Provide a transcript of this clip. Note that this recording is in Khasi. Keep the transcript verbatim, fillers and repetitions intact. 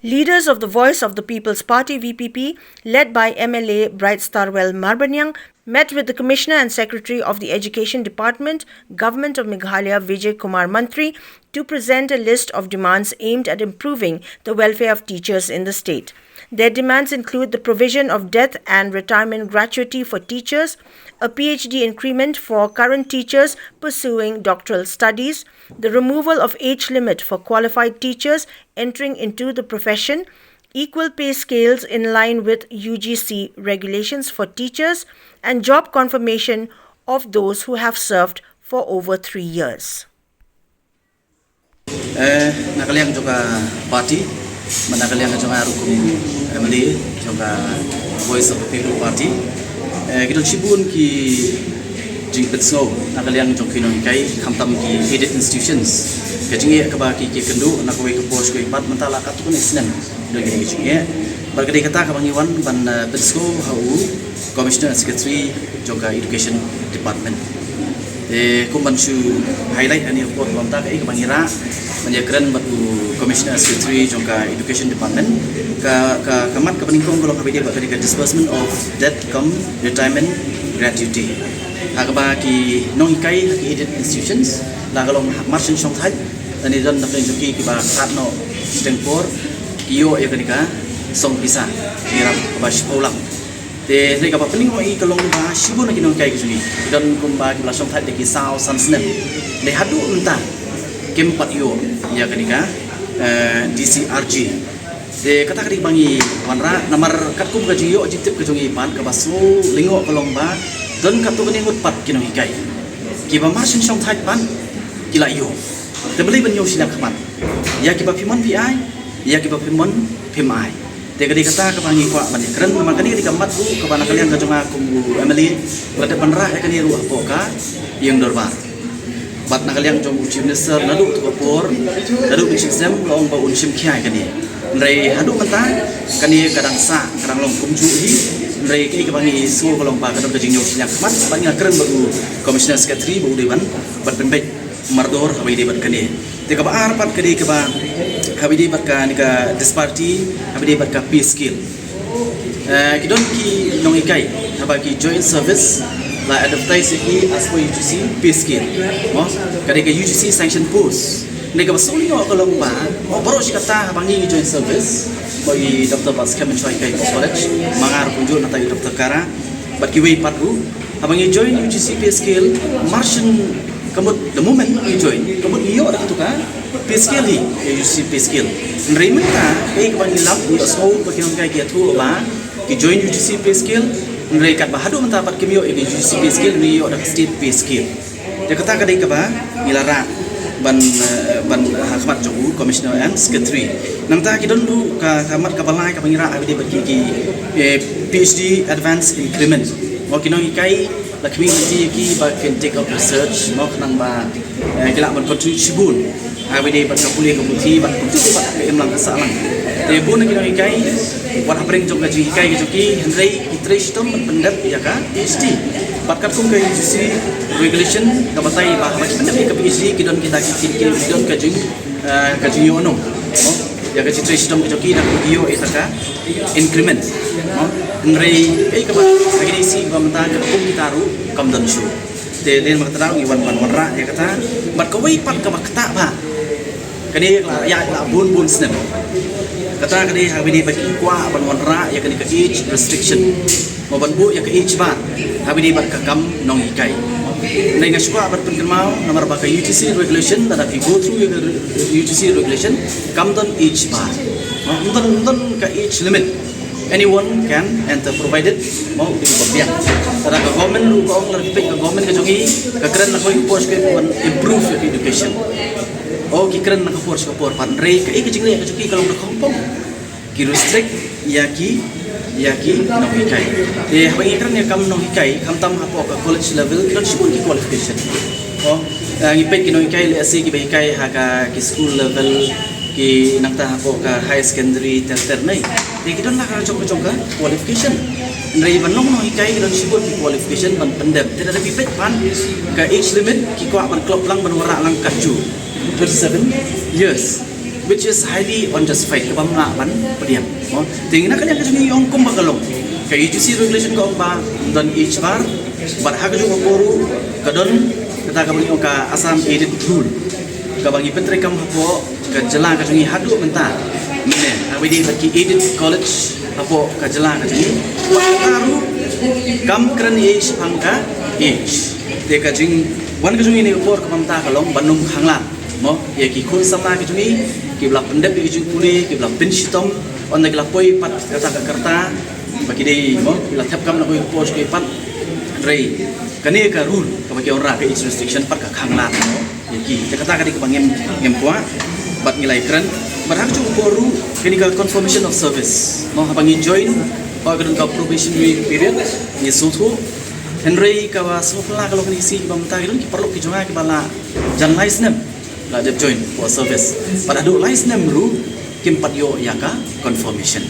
Leaders of the Voice of the People's Party, V P P, led by M L A Bright Starwell Marbaniang, met with the Commissioner and Secretary of the Education Department, Government of Meghalaya, Vijay Kumar Mantri, to present a list of demands aimed at improving the welfare of teachers in the state. Their demands include the provision of death and retirement gratuity for teachers, a P H D increment for current teachers pursuing doctoral studies, the removal of age limit for qualified teachers entering into the profession, equal pay scales in line with U G C regulations for teachers, and job confirmation of those who have served for over three years. Eh, na ka liang jong ka party, ma na ka liang jong nga ruh kum M L A jong ka Voice of the People Party. Eh, ki don shibun ki jingpynsngew na ka liang jong ki nonghikai, khamtam ki aided institutions. Ka jingeh kaba ki, ki kynduh na kawei ka por sha kawei pat, mynta la katto katne snem don kine ki jingeh. Bad ka dei kata kaba ngi wan ban, eh, pynsngew ha u Commissioner and Secretary jong ka Education Department. Te kum ban shu highlight ha kane ka por, kumta kaei kaba ngi rah ban ïakren bad u Commissioner and Secretary jong ka Education Department, ka, ka, ka mat kaba nyngkong ka long kaba ïadei bad ka disbursement of death cum retirement gratuity ha kaba ki nonghikai ha ki aided institutions la ka long ha mar shen shong thait. Lane don na pdeng jong ki kiba khat noh shiteng por, ki ïoh ïa kane ka song pisa, ki rap kaba shiphew lak. Te hynrei kaba pynlong ïa ka long ba shibun na ki nonghikai ki jong ngi, don kumba kiba la shong thait da ki saw san snem, hynrei haduh mynta kim pat ïoh ïa kane ka, eh, D C R G. Te kata ka dei ba ngi wanrah namar katkum ka jingïoh jingtip ka jong ngi pat, kaba sngewlyngngoh ka long ba don katto katne ngut pat ki nonghikai kiba mar shen shong thait pat ki la ïoh. Te balei ban ïoh shiliang khmat? Ïa kiba phi mon phi ai, ïa kiba phim mon phim ai. Te ka dei kata kaba ngi kwah ban ïakren, namar kane ka dei ka mat ruh kaba na ka liang ka jong nga kum u M L A la dep ban rah ïa kane ruh hapoh ka ïing dorbar. Bad na ka liang jong u Chief Minister naduh tu ka por, naduh bad Chief Sem la ong ba un shim khia ïa kane. Hynrei haduh mynta kane ka dang sah, ka dang long kumjuh hi. Hynrei kaei kaba ngi sngew ka long ba ka don ka jingïoh shiliang khmat, bad ngi la kren bad u Commissioner Secretary ba u dei ban, ban pynbeit mardor haba ïadei bad kane. Te kaba ar pat ka dei kaba haba ïadei bad kane ka disparity haba ïadei bad ka pay scale. Eh, ki don ki nonghikai haba ki join service la advertise ïa ki as per U G C pay scale. Mo, ka dei ka U G C sanction post. Hynrei kaba sngewlyngngoh ka long ba, mo, baroh shi katta haba ngi ngi join service, mo, i Doctor Batskhem mynshuwa hikai hapoh college, ma nga ruh kumjuh, nangta i Doctor Kara bad kiwei pat ruh. Haba ngi join U G C pay scale, mar shen, ka mut the moment ngi join, ka mut ngi ïoh da kato ka pay scale hi, ïa U G C pay scale. Hynrei mynta kaei kaba ngi lap, ngi ïohsngew ba ki nonghikai ki ïathuh ba ki join U G C pay scale, hynrei katba haduh mynta pat kim ïoh ïa ka U G C pay scale, ngi ïoh da ka state pay scale. Te kata ka dei kaba ngi la rah ban, eh, ban ha khmat jong u Commissioner and Secretary. Nangta ki don ruh ka, ka mat kaba lai kaba ngi rah haba ïadei bad ki, ki, eh, P H D advance increment. Mo, ki nonghikai la khmih lynti ïa ki ba kin take up research, mo, khnang ba, eh, ki lah ban contribute shibun haba ïadei bad ka pule ka puthi bad kumjuh bad ka imlang ka sahlang. Te bun na ki nonghikai wat hapdeng jong ka jinghikai ka jong ki, hynrei ki trei shitom ban pyndep ïa ka P H D. Bad katkum ka U G C regulation ka batai ba haba ki pyndep ïa ka P H D ki don kita ki, ki, ki don ka jing, eh, ka jingïoh noh, mo, ïa ka jingtrei shitom ka jong ki, da ki ïoh ïa ka increment, mo. Hynrei kaei kaba ha kine shi ba mynta katkum kita ruh kam don shuh. Te dei namar kata ngi wan ban wanrah ïa kata. Bad kawei pat kaba ktah ba kane la ïaid la bun bun snem. Kata ka dei haba ïadei bad ki kwah ban wanrah ïa kane ka age restriction, mo, ban buh ïa ka age bar haba ïadei bad ka kam nonghikai. Hynrei nga shu kwah ban pynkynmaw namar ba ka U G C regulation, lada phi go through ïa ka U G C regulation, kam don age bar, mo, ym don, ym don ka age limit. Anyone can enter provided, mo, u dei uba biang. Lada ka government ruh ka ong, lada phi peit ka government ka jong ngi ka kren na ka por sha ka por ban improve ïa ka education. O, ki kren na ka por sha ka por, pat hynrei kaei ka jingleh ka jong ki ka long da ka hongpong. Ki restrict ïa ki, ïa ki nonghikai. Te haba ngi kren ïa kam nonghikai, khamtam hapoh ka college level ki don shibun ki qualification. O, eh, ngi peit ki nonghikai lehse kiba hikai ha ka ki school level, ki nangta hapoh ka higher secondary ter ter ne. Te ki don la ka jong ka jong ka qualification. Hynrei ban long nonghikai ki don shibun ki qualification ban pyndep. Te lada phi peit pat ka age limit, ki kwah ban klop lang ban wanrah lang katjuh, thirty seven years. which is highly unjustified, kaba ym lah ban pdiang. Mo, te na ka liang ka jong ngi ong kumba ka long. Ka U G C regulation ka ong ba don age bar, bad ha ka jong ka por ruh ka don kata kaba ngi ong ka Assam Aided Rule, kaba ngi pyntreikam hapoh ka jylla ka jong ngi haduh mynta. Mynne, ha kaba ïadei bad ki aided college hapoh ka jylla ka jong ngi, bad kata ruh kam kren ei shaphang ka age. Te ka jingwan ka jong ngi ne ka por kaba mynta ka long ban ym khanglad, mo, ïa ki khun samla ki jong ngi kiba la pyndep ïa ki jingpule, kiba la pynshitom, ynda ki la poi pat kata ka rta ba ki dei, mo, ki la thep kam na kawei ka por sha kawei pat. Hynrei kane ka rule kaba ki wanrah ka age restriction pat ka khanglad, mo, ïa ki. Te kata ka dei kaba ngim, ngim kwah bad ngi la ïakren. Bad ha ka jong ka por ruh kane ka confirmation of service, mo, haba ngi join, ba ka don ka probationary period, ngi sngewthuh. Hynrei kaba sngewphylla ka long kane ka sngi kaba mynta ki don ki paralok ki jong nga kiba la jan lai snem la dep join for service. Bad haduh lai snem ruh kim pat ïoh ïa ka confirmation.